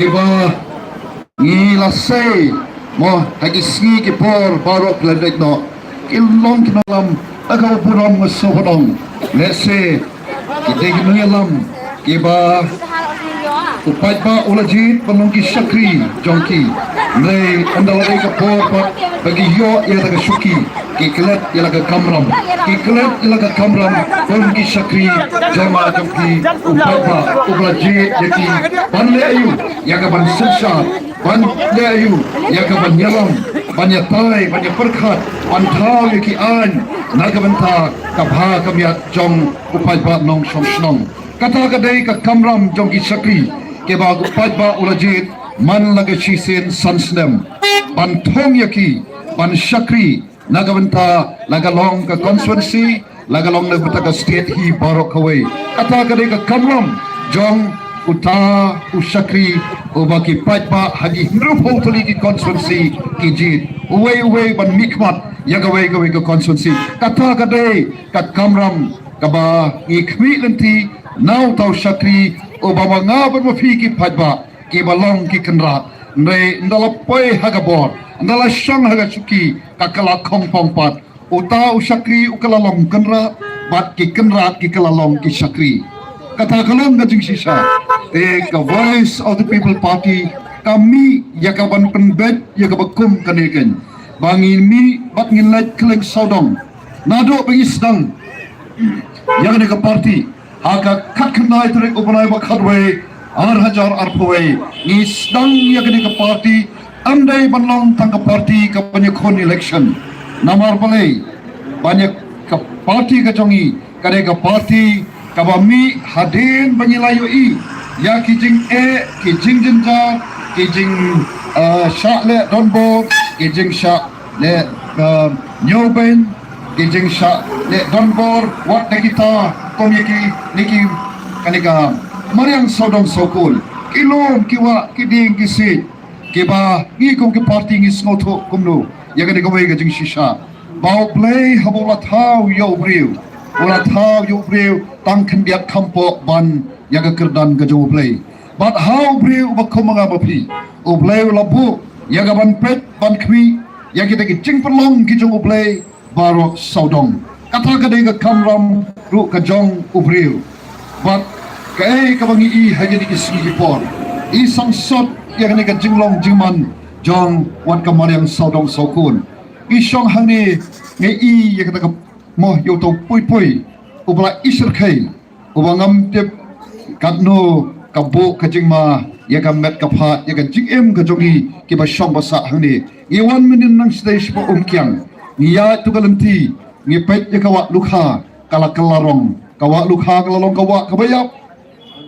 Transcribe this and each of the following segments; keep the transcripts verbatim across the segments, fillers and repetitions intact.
Kiba ngi la sei mo ha ki sngi ki por baroh ki la dei noh, ki long ki nongïalam ha ka burom nga sngewbha. Lehse ki dei ki nongïalam kiba u paidbah u la jied ban long ki shakri jong ki. Hynrei ynda la dei ka por pat ba ki ïoh ïa la ka shuki, ki klet ïa la ka kamram, ki klet ïa la ka kamram kum ki shakri jong ma jong ki u paidbah uba la jied ïa ki ban leh aïu? Ïa ka ban synshar, ban leh aïu? Ïa ka ban ïalam, ban ïatai, ban ïapyrkhat, ban thaw ïa ki aiñ na ka bynta ka bha ka miat jong u paidbah nongshong shnong. Kata ka dei ka kamram jong ki shakri kiba u paidbah u la jied man la ka shisien san snem, ban thung ïa ki ban shakri na ka bynta la ka long ka constituency, la ka long na ka bynta ka state hi baroh kawei. Kata ka dei ka kamram jong uta u shakri uba ki paidbah ha ki hynriewphew tylli ki constituency ki jied, uwei uwei ban mihkhmat ïa kawei kawei ka constituency. Kata ka dei ka kamram kaba ngi khmih lynti na uta u shakri uba ma nga bad ma phi ki paidbah kiba long ki kynrad. Hynrei ynda la poi ha ka bor, ynda la shong ha ka shuki, ka kylla khongpong pat, uta u shakri u kylla long kynrad bad ki kynrad ki kylla long ki shakri. Kata ka long ka jingshisha. Te ka Voice of the People Party ka mih ïa ka ban pynbeit ïa kaba kum kane kein, ba ngin mih bad ngin leit kylleng sawdong naduh ba ngi sdang ïa kane ka party ha ka khatkhyndai tarik u bnai ba khatwei, ar hajar arphew wei. Ngi sdang ïa kane ka party ym dei ban long tang ka party ka ban ïakhun election. Namar balei? Ban ïa ka party ka jong ngi ka dei ka party kaba mih hadien ba ngi la ïohi ïa ki jingeh, ki jingjynjar, ki jing, eh, shah leh donbor, ki jingshah leh, eh, ñiewbeiñ, ki jingshah leh donbor wat da kita kum ïa ki, ne ki, kane ka mariang sawdong sawkun, ki lum ki wah, ki dieng ki siej, kiba ngi kum ki party ngi sngewthuh kumno ïa kane kawei ka jingshisha. Ba U Blei haba u la thaw ïa u briew, u la thaw ïa u briew tang khyndiat kham poh ban ïa ka kyrdan ka jong U Blei. Bad ha u briew uba kum ma nga ma phi, U Blei u la buh ïa ka ban peit ban khmih ïa kita ki jingpynlong ki jong U Blei baroh sawdong. Kata ka dei ka kamram ruh ka jong u briew. Bad kaei kaba ngi i ha kine ki sngi ki por, i sangsot ïa kane ka jinglong jingman jong wat ka mariang sawdong sawkun. I shong hangne ngi i ïa kata ka moh ïa uto u pui pui uba la i shyrkhei, uba ngam tip katno ka buh ka jingma ïa ka met ka phad, ïa ka jingim ka jong ngi kiba shong ba sah hangne. Ngi wan mynnin nang sdei sha ba Umkiang, ngi ïaid tu ka lynti, ngi peit ïa ka wah Lukha, ka la kylla rong. Ka wah Lukha ka la long ka wah kaba ïap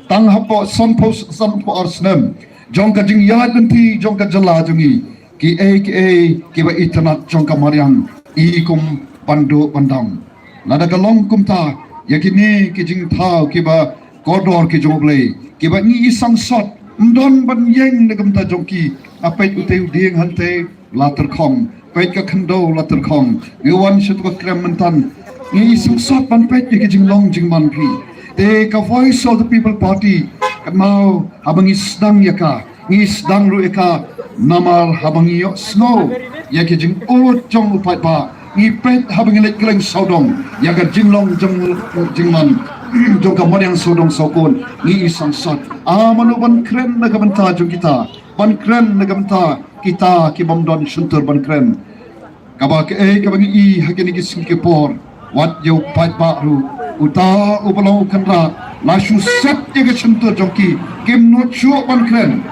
tang hapoh sanphew, sanphew ar snem jong ka jingïaid lynti jong ka jylla jong ngi. Kiei kiei kiba itynnad jong ka mariang i kum ban duh ban dam. Lada ka long kumta, ïa kine ki jingthaw kiba kordor ki jong U Blei, kiba ngi i sangsot, ym don ban ïeng na ka bynta jong ki. Nga peit utei u dieng hangtei la tyrkhong, peit ka khyndew la tyrkhong, ngi wan sha tu ka krem myntan. Ngi i sangsot ban peit ïa ki jinglong jingman phi. Te ka Voice of the People Party, kynmaw, haba ngi sdang ïa ka, ngi sdang ruh ïa ka namar haba ngi ïohsngew ïa ki jingud jong u paidbah, ngi peit haba ngi leit kylleng sawdong ïa ka jinglong jong, jingman jong ka mariang sawdong sawkun, ngi i sangsot. A mano ban kren na ka bynta jong kita, ban kren na ka bynta kita ki bym don shyntur ban kren? Kaba kaei kaba ngi i ha kine ki sngi ki por, wat ïa u paidbah ruh, uta uba long u kynrad, la shu set ïa ka shyntur jong ki, kim nud shuh ban kren.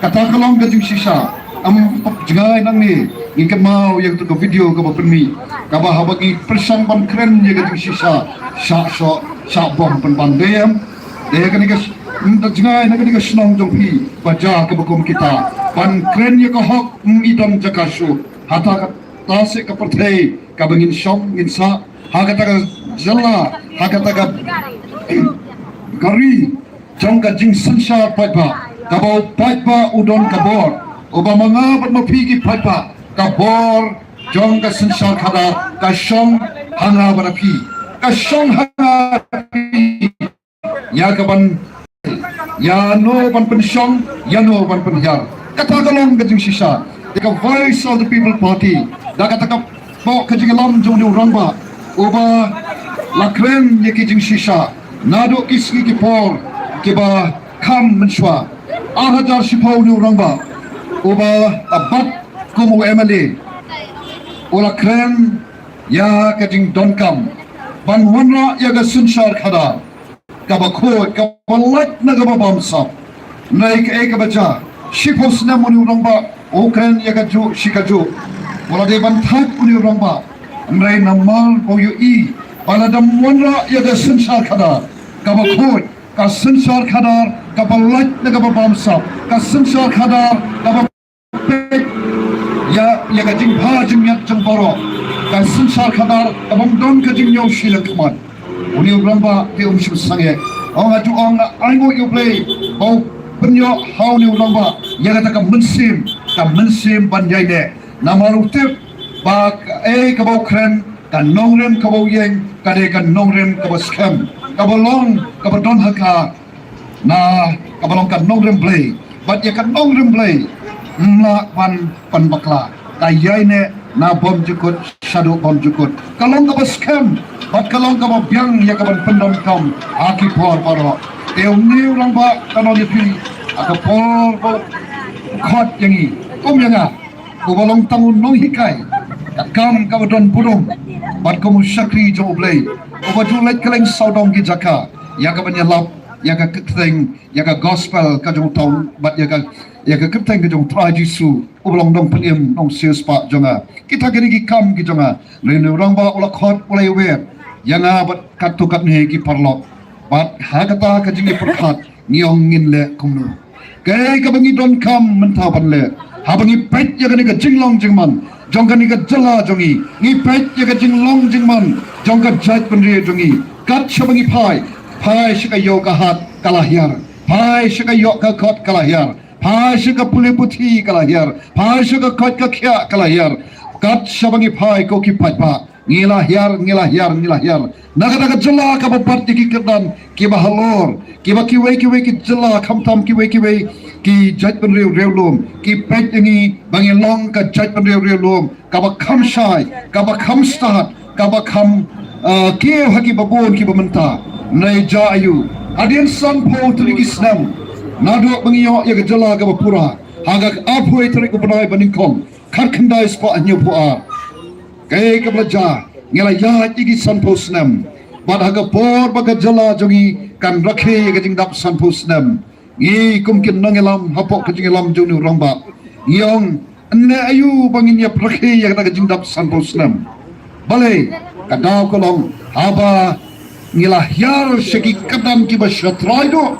Kata ka long ka jingshisha. Ym pop jngai nangne, ngi kynmaw ïa kata ka video kaba pynmih, kaba haba ngi pyrshang ban kren ïa ka jingshisha, shah shoh, shah bom pynban, dei em? Dei kane ka sh-, ym da jngai na kane ka shnong jong phi, ba ja kaba kum kita ban kren ïa ka hok, ym i don jaka shuh. Hata ka ta seh ka pyrthei kaba ngin shong ngin sah, ha kata ka jylla, ha kata ka ka ri jong ka jingsynshar paidbah, kaba u paidbah u don ka bor, uba ma nga bad ma phi ki paidbah, ka bor jong ka synshar khadar ka shong ha nga bad ha phi, ka shong ha nga bad ha phi. Ïa ka ban Ïa no ban pynshong, ïa no ban pynhiar. Kata ka long ka jingshisha. Ïa ka Voice of the People Party, da kata ka bok ka jinglam jong u rangbah uba la kren ïa ki jingshisha naduh ki sngi ki por kiba kham mynshuwa. Ar hajar shiphew u rangbah uba la bat kum u M L A, u la kren ïa ka jingdonkam ban wanrah ïa ka synshar khadar kaba khuid, kaba lait na kaba bamsap. Hynrei kaei kaba jia, shiphew snem une u rangbah u kren ïa kajuh shi kajuh. Wat la dei ban thait une u rangbah, hynrei namar ba u ïohi ba lada ym wanrah ïa ka synshar khadar kaba khuid, ka synshar khadar kaba lait na kaba bamsap, ka synshar khadar kaba peit ïa, ïa ka jingbha jingmiat jong baroh, ka synshar khadar kaba ym don ka jingñiewshi lem khmat. Une u rangbah te um shym sangeh. Ong ha ju ong, nga ainguh ïa U Blei ba u pynïoh ha une u rangbah ïa kata ka mynsiem, ka mynsiem ban ïaineh. Namar u tip ba kaei kaba u kren, ka nongrim kaba u ïeng, ka dei ka nongrim kaba skhem, kaba long, kaba don ha ka na kaba long ka nongrim Blei. Bad ïa ka nongrim Blei ym lah ban pynbakla. Ka ïaineh na bymjukut shaduh bymjukut. Ka long kaba skhem bad ka long kaba biang ïa ka ban pyndonkam ha ki por baroh. Te une u rangbah, ka nongïathuh, ha ka por ba u khot ïa ngi, kum ïa nga uba long tang u nonghikai, ka kam kaba don burom bad kum u shakri jong U Blei uba ju leit kylleng sawdong ki jaka ïa ka ban ïalap ïa ka kyrteng, ïa ka gospel ka jong u Trai bad ïa ka, ïa ka kyrteng ka jong u Trai Jisu uba long nongpynim, nongsiewspah jong nga. Kita ki dei ki kam ki jong nga. Hynrei une u rangbah u la khot, u la ïawad ïa nga bad katto katne ki paralok. Bad ha kata ka jingïapyrkhat ngi ong ngin leh kumno? Kaei kaba ngi donkam mynta ban leh, haba ngi peit ïa kane ka jinglong jingman jong kane ka jylla jong ngi, ngi peit ïa ka jinglong jingman jong ka jaitbynriew jong ngi, kat shaba ngi phai, phai sha ka ïew ka hat ka la hiar, phai sha ka ïoh ka kot ka la hiar, phai sha ka pule puthi ka la hiar, phai sha ka koit ka khiah ka la hiar. Kat shaba ngi phai, ko ki paidbah, ngi la hiar, ngi la hiar, ngi la hiar. Na kata ka jylla kaba bat ïa ki kyrdan kiba halor, kiba kiwei kiwei ki jylla, khamtam kiwei kiwei ki jaitbynriew riewlum ki peit ïa ngi ba ngi long ka jaitbynriew riewlum kaba kham shai, kaba kham stad, kaba kham, uh, kiew ha kiba bun kiba mynta. Hynrei jia aïu, hadien sanphew tylli ki snem naduh ba ngi ïoh ïa ka jylla kaba pura ha ka arphew tarik u bnai ba nyngkong, khatkhyndai spah hynñiewphew ar. Kaei kaba la jia, ngi la ïaid ïa ki sanphew snem. Bad ha ka por ba ka jylla jong ngi kan rakhe ïa ka jingdap sanphew snem, ngi kum ki nongïalam hapoh ka jingïalam jong une u rangbah ngi ong, ynne aïu ba ngin ïa rakhe ïa kata ka jingdap sanphew snem? Balei, ka daw ka long haba ngi la hiar sha ki kyrdan kiba shatrai duh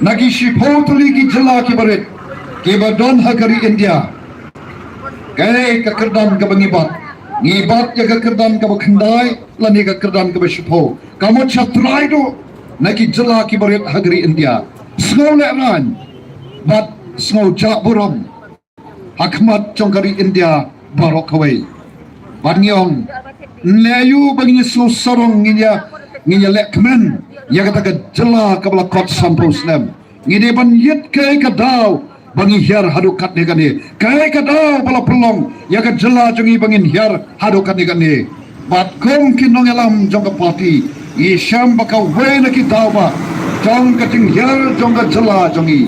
na ki shiphew tylli ki jylla kiba rit kiba don ha ka ri India. Kaei ka kyrdan kaba ngi bat? Ngi bat ïa ka kyrdan kaba khyndai lane ka kyrdan kaba shiphew. Ka mut shatrai duh na ki jylla kiba rit ha ka ri India. Sngewlehraiñ bad sngewjah burom ha khmat jong ka ri India baroh kawei. Bad ngi ong, ynne aïu ba ngin ïa sngewsarong, ngin ïa, ngin ïa lehkmen ïa kata ka jylla kaba la kot sanphew snem? Ngi dei ban ïit kaei ka daw ba ngi hiar haduh katne katne. Kaei ka daw ba la pynlong ïa ka jylla jong ngi ba ngin hiar haduh katne katne? Bad kum ki nongïalam jong ka party, ngi shem ba kawei na ki daw ba jong ka jinghiar jong ka jylla jong ngi,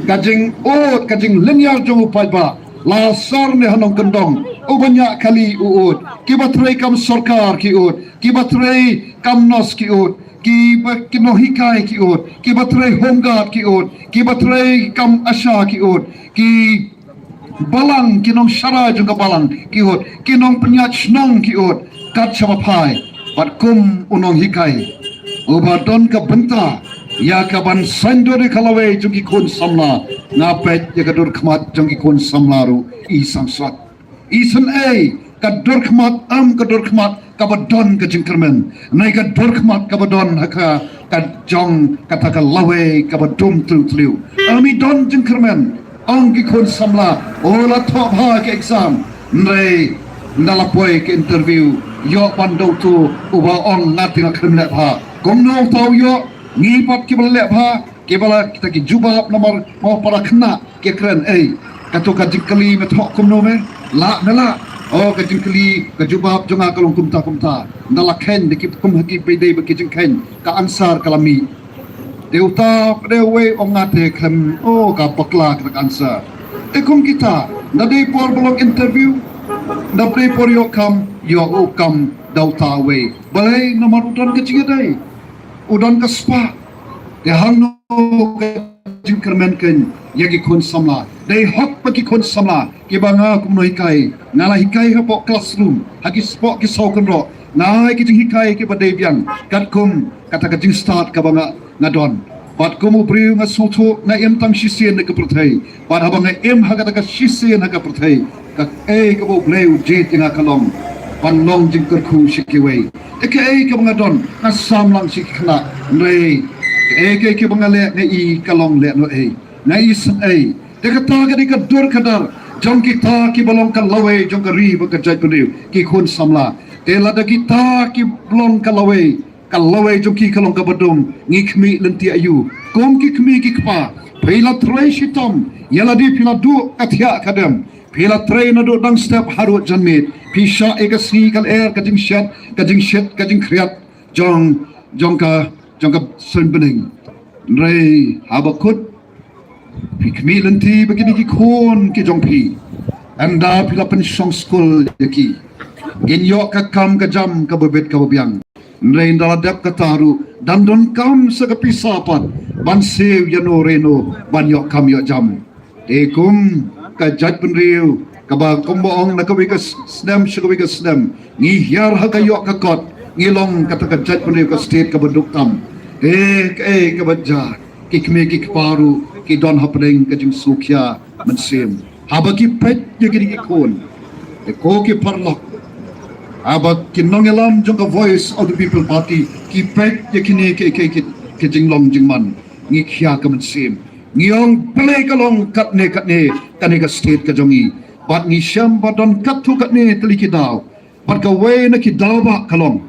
ka jingud, ka jinglynñiar jong u paidbah, la sar ne ha nongkyndong, u bniah kali u ud, kiba trei kam sorkar ki ud, kiba trei kam nos ki ud, kiba, ki nonghikai ki ud, kiba trei home guard ki ud, kiba trei kam ASHA ki ud, ki balang, ki nongsharai jong ka balang ki ud, ki nongpynïaid shnong ki ud. Kat shaba phai, bad kum u nonghikai uba don ka bynta ïa ka ban saiñdur ïa ka lawei jong ki khun samla, nga peit ïa ka dur khmat jong ki khun samla ruh i sangsot. Isynei ka dur khmat, em ka dur khmat kaba don ka jingkyrmen, hynrei ka dur khmat kaba don ha ka, ka jong kata ka lawei kaba dum tliw tliw. Em i don jingkyrmen, ong ki khun samla, u la thoh bha ka exam, hynrei ynda la poi ka interview, ïoh ban da uto uba ong nga te nga khlem leh bha. Kumno uta u ïoh? Ngi pat kiba la leh bha, Ki ba la kita ki jubab namar mo para khynnah ki kren ei. Kato ka jingkylli me thoh kumno me. Lah me lah. O ka jingkylli ka jubab jong nga ka long kumta kumta. Nda la khein da ki kum ha ki ba dei ba ki jingkhein ka answer ka la mih. Te uta de wei ong nga te khlem o ka bakla ka answer. Te kum kita nda dei por ba long interview. Nda dei por ïoh kam ïoh u kam da uta wei. Balei namar u don ka jingïadei. U don ka spah. Te hangno ka jingkyrmen kein ïa ki khun samla. Dei hok ba ki khun samla kiba nga kumno hikai. Nga la hikai hapoh classroom ha ki spah ki saw kynroh. Nga ai ki jinghikai kiba dei biang katkum kata ka jingstad kaba nga nga don. Bad kum u briew nga sngewthuh nga im tang shisien ha ka pyrthei. Bad haba nga im ha kata ka shisien ha ka pyrthei, kaei kaba U Blei u jied ïa nga ka long ban long jingkyrkhu sha kiwei. Te kaei kaba nga don nga sam lang sha ki khynnah. Hynrei kaei kaei kaba nga leh nga i ka long lehnohei. Nga i sngewei. Te kata ka dei ka dur ka dar jong kita kiba long ka lawei jong ka ri bad ka jaitbynriew, ki khun samla. Te lada kita ki long ka lawei, ka lawei jong ki ka long kaba dum, ngi khmih lynti aïu? Kum ki kmie ki kpa, phi la trei shitom ïa lade, phi la duh ka thiah ka dem, phi la trei naduh dang step haduh janmiet, phi shah ïa ka sngi ka lyer, ka jingshet, ka jingshit, ka jingkhriat jong jong ka jong ka suiñ bneng. Hynrei haba kut phi khmih lynti ba kine ki khun ki jong phi, ynda phi la pynshong skul ïa ki, kin ïoh ka kam ka jam kaba bit kaba biang. Hynrei ynda la dep kata ruh, dang donkam sa ka pisa pat ban siew ïa no re no ban ïoh kam ïoh jam. Te kum ka jaitbynriew kaba kumba ong na kawei ka s- snem sha kawei ka snem, ngi hiar ha ka ïoh ka kot, ngi long kata ka jaitbynriew ka state kaba duk tam. Te kaei kaba jia, ki kmie ki kpa ruh ki don hapdeng ka jingsngewkhia mynsiem haba ki peit ïa kine ki khun. Te ko ki paralok, haba ki nongïalam jong ka Voice of the People Party ki peit ïa kine ki ki ki ki jinglong jingman, ngi khia ka mynsiem. Ngi ong balei ka long katne katne kane ka state ka jong ngi. Bad ngi shem ba don katto katne tylli ki daw. Bad kawei na ki daw ba ka long,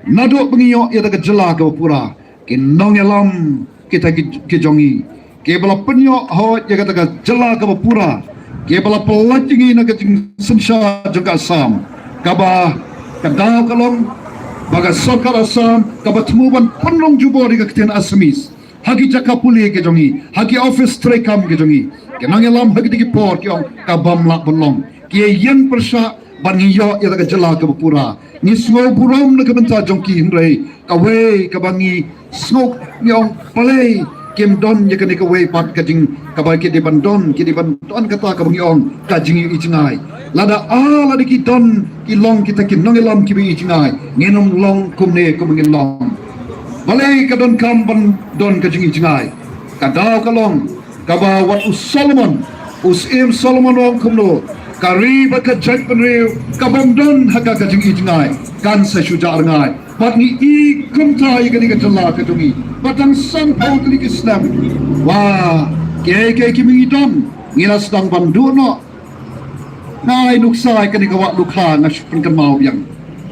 naduh ba ngi ïoh ïa ka jylla kaba pura, ki nongïalam kita ki, ki jong ngi, kiba la pynïoh hoi ïa kata ka jylla kaba pura, kiba la pyllait ïa ngi na ka jingsynshar jong ka Assam, kaba ka daw ka long ba ka sorkar Assam kaba thmu ban pynlong jubor ïa ka ktien Assamese ha ki jaka pule ki jong ngi, ha ki office treikam ki jong ngi. Ki nongïalam ha kiti ki por ki ong ka bym lah ban long. Ki ïeng pyrshah ban ngi ïoh ïa ka jylla kaba pura. Ngi sngew burom na ka bynta jong ki, hynrei kawei kaba ngi sngew, ngi ong balei kim don ïa kane kawei pat ka jing kaba ki dei ban don, ki dei ban don kata kaba ngi ong ka jingïohi jngai. Lada a lada ki don ki long kita ki nongïalam kiba ïohi jngai, ngin ym long kumne kumba ngin long. Balei ka donkam ban don ka jingïohi jngai? Ka daw ka long kaba wat u Solomon, u Syiem Solomon u ong kumno, ka ri bad ka jaitbynriew ka bym don ha ka ka jingïohi jngai kan sa shu jah rngai. Bad ngi i kumta ïa kane ka jylla ka jong ngi ba tang sanphew tylli ki snem. Wa, kiei kiei kiba ngi don ngi la sdang ban duh noh. Nga ai nuksa ïa kane ka wah Lukha, nga shu pynkynmaw biang.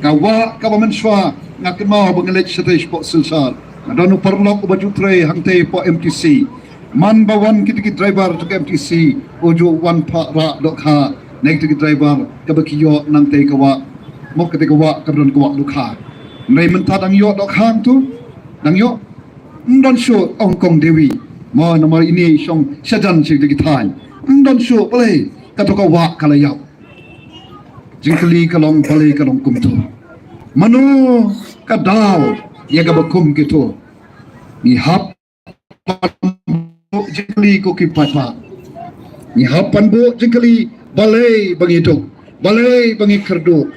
Ka wah kaba mynshuwa nga kynmaw ba nga leit shatei shapoh Silchar, nga don u paralok uba ju trei hangtei hapoh M T C. Man ba wan kiti ki driver jong ka M T C, u ju wan phah rah dohkha na kiti ki driver kaba ki ïoh nangtei ka wah, mo, kata ka wah kaba don ka wah Lukha. Hynrei mynta dang ïoh dohkha hangto, dang ïoh. Ym don shuh, ong Kong Dewi, mo, namar ine i shong shajan sha kito ki thaiñ. Ym don shuh, balei? Kato ka wah ka la ïap. Jingkylli ka long, balei ka long kumto? Mano ka daw ïa kaba kum kito? Ngi hap ban buh jingkylli, ko ki paidbah. Ngi hap ban buh jingkylli, balei ba ngi duk, balei ba ngi kyrduh.